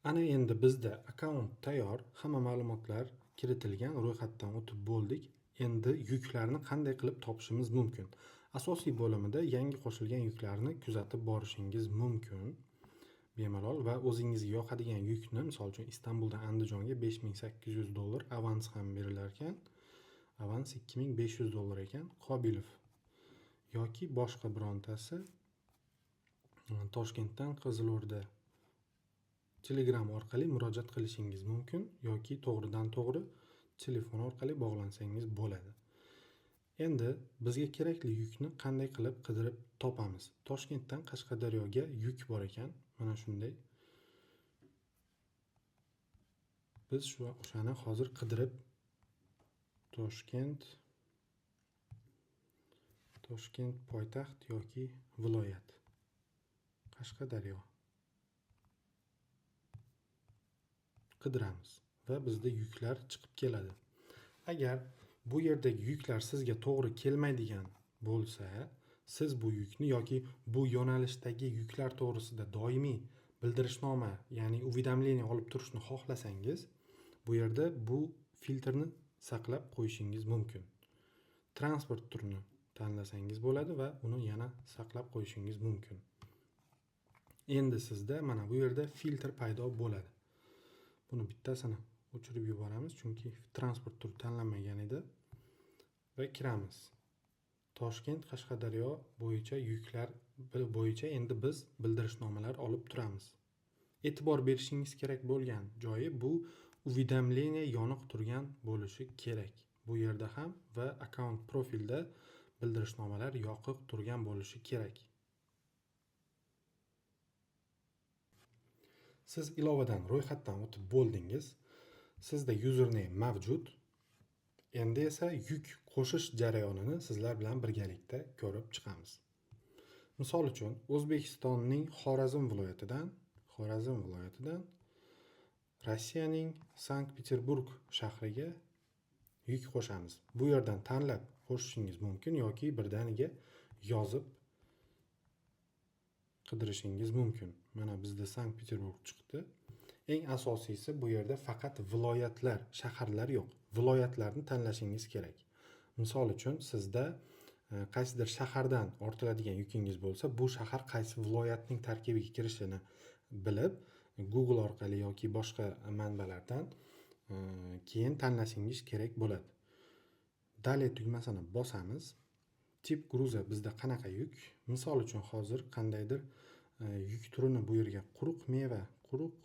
Ana endi bizda akkaunt tayyor, hamma ma'lumotlar kiritilgan, ro'yxatdan o'tib bo'ldik. Endi yuklarni qanday qilib topishimiz mumkin? Asosiy bo'limida yangi qo'shilgan yuklarni kuzatib borishingiz mumkin bemalol va o'zingizga yoqadigan yukni, misol uchun Istanbuldan Andijonga $5800 avans ham berilar ekan. Avans $2500 ekan. Qobilov yoki boshqa birontasi Toshkentdan Qizilo'rda Telegram orqali murojaat qilishingiz mumkin yoki to'g'ridan to'g'ri telefon orqali bog'lansangiz bo'ladi. Endi bizga kerakli yukni qanday qilib qidirib topamiz? Toshkentdan Qashqadaryoga yuk bor ekan, mana shunday. Biz o'shani hozir qidirib Toshkent poytaxt yoki viloyat, Qashqadaryo qidiramiz va bizda yuklar chiqib keladi. Agar bu yerdagi yuklar sizga to'g'ri kelmaydigan bo'lsa, siz bu yukni yoki bu yo'nalishdagi yuklar to'g'risida doimiy bildirishnoma, ya'ni уведомление olib turishni xohlasangiz, bu yerda bu filtrni saqlab qo'yishingiz mumkin. Transport turini tanlasangiz bo'ladi va uni yana saqlab qo'yishingiz mumkin. Endi sizda mana bu yerda filtr paydo bo'ladi. Buni bittasini o'chirib yuboramiz, chunki transport turi tanlanmagan edi va kiramiz. Toshkent Qashqadaryo bo'yicha yuklar bo'yicha endi biz bildirishnomalar olib turamiz. E'tibor berishingiz kerak bo'lgan joyi bu уведомление yoniq turgan bo'lishi kerak. Bu yerda ham va akkaunt profilda bildirishnomalar yoqiq turgan bo'lishi kerak. Siz ilovadan ro'yxatdan o'tib bo'ldingiz. Sizda username mavjud. Endi esa yuk qo'shish jarayonini sizlar bilan birgalikda ko'rib chiqamiz. Misol uchun O'zbekistonning Xorazm viloyatidan Rossiyaning Sankt-Peterburg shahriga yuk qo'shamiz. Bu yerdan tanlab qo'shishingiz mumkin yoki birdaniga yozib qidirishingiz mumkin. Mana bizda Sankt-Peterburg chiqdi. Eng asosiysi bu yerda faqat viloyatlar, shaharlar yo'q. Viloyatlarni tanlashingiz kerak. Misol uchun sizda qaysidir shahardan ortiladigan yukingiz bo'lsa, bu shahar qaysi viloyatning tarkibiga kirishini bilib, Google orqali yoki boshqa manbalardan keyin tanlashingiz kerak bo'ladi. Далее tugmasini bosamiz. Tip gruza bizda qanaqa yuk? Misol uchun hozir qandaydir yuk turini bu yerga quruq meva, quruq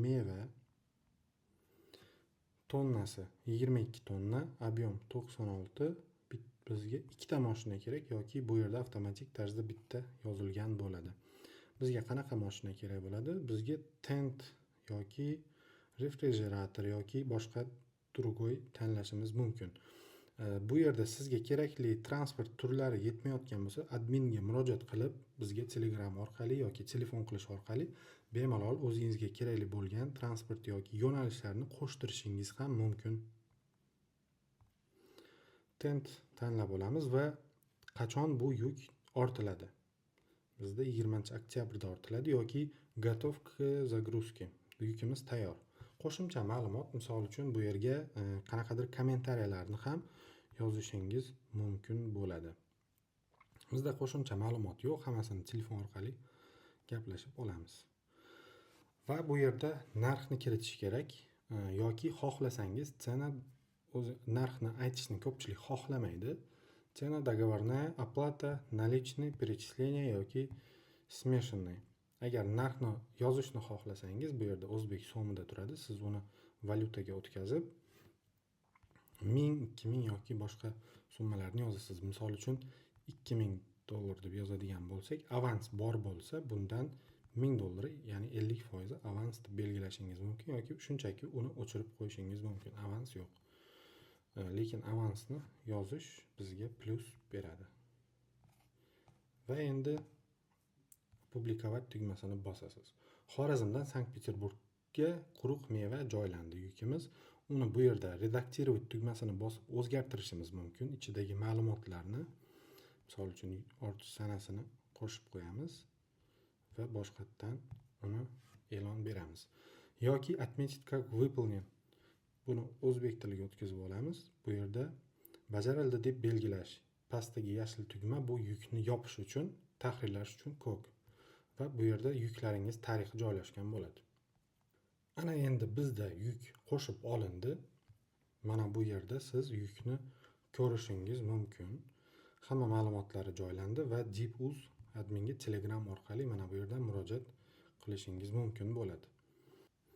meva tonnasi 22 tonna, объем 96, bizga ikkita mashina kerak yoki bu yerda avtomatik tarzda bitta yozilgan bo'ladi. Bizga qanaqa mashina kerak bo'ladi? Bizga tent yoki refrigerator yoki boshqa другой tanlashimiz mumkin. Bu yerda sizga kerakli transport turlari yetmayotgan bo'lsa, adminga murojaat qilib, bizga Telegram orqali yoki telefon qilish orqali bemalol o'zingizga kerakli bo'lgan transport yoki yo'nalishlarni qo'shtirishingiz ham mumkin. Tent tanlab olamiz va qachon bu yuk ortiladi? Bizda 20-oktyabrda ortiladi yoki готов к загрузке. Yukimiz tayyor. Qo'shimcha ma'lumot, misol uchun bu yerga qanaqadir kommentariyalarni ham yozishingiz mumkin bo'ladi. Bizda qo'shimcha ma'lumot yo'q, hammasini telefon orqali gaplashib olamiz. Va bu yerda narxni kiritish kerak yoki xohlasangiz цена o'zi narxni aytishni ko'pchilik xohlamaydi. Цена договорная, оплата, наличный, перечисление yoki смешанный. Agar narxni yozishni xohlasangiz, bu yerda o'zbek so'mida turadi. Siz uni valyutaga o'tkazib 1000, 2000 yoki boshqa summalarni yozasiz. Misol uchun $2000 deb yozadigan bo'lsak, avans bor bo'lsa, bundan $1000, ya'ni 50% avans deb belgilashingiz mumkin yoki shunchaki uni o'chirib qo'yishingiz mumkin. Avans yo'q. Lekin avansni yozish bizga plyus beradi. Va endi publikovat tugmasini bosasiz. Xorazmdan Sankt-Peterburgga quruq meva joylandi yukimiz. Uni bu yerda redaktirovat tugmasini bosib o'zgartirishimiz mumkin. Ichidagi ma'lumotlarni, misol uchun ortish sanasini qo'shib qo'yamiz va Va boshqatdan uni e'lon beramiz yoki "Отметить как выполнен", buni o'zbek tiliga o'tkazib olamiz. Bu yerda bajarildi deb belgilash. Pastdagi yashil tugma bu yukni yopish uchun, tahrirlash uchun ko'k va bu yerda yuklaringiz tarixi joylashgan bo'ladi. Ana endi bizda yuk qo'shib olindi. Mana bu yerda siz yukni ko'rishingiz mumkin. Hamma ma'lumotlari joylandi va Deep.uz adminga Telegram orqali mana bu yerdan murojaat qilishingiz mumkin bo'ladi.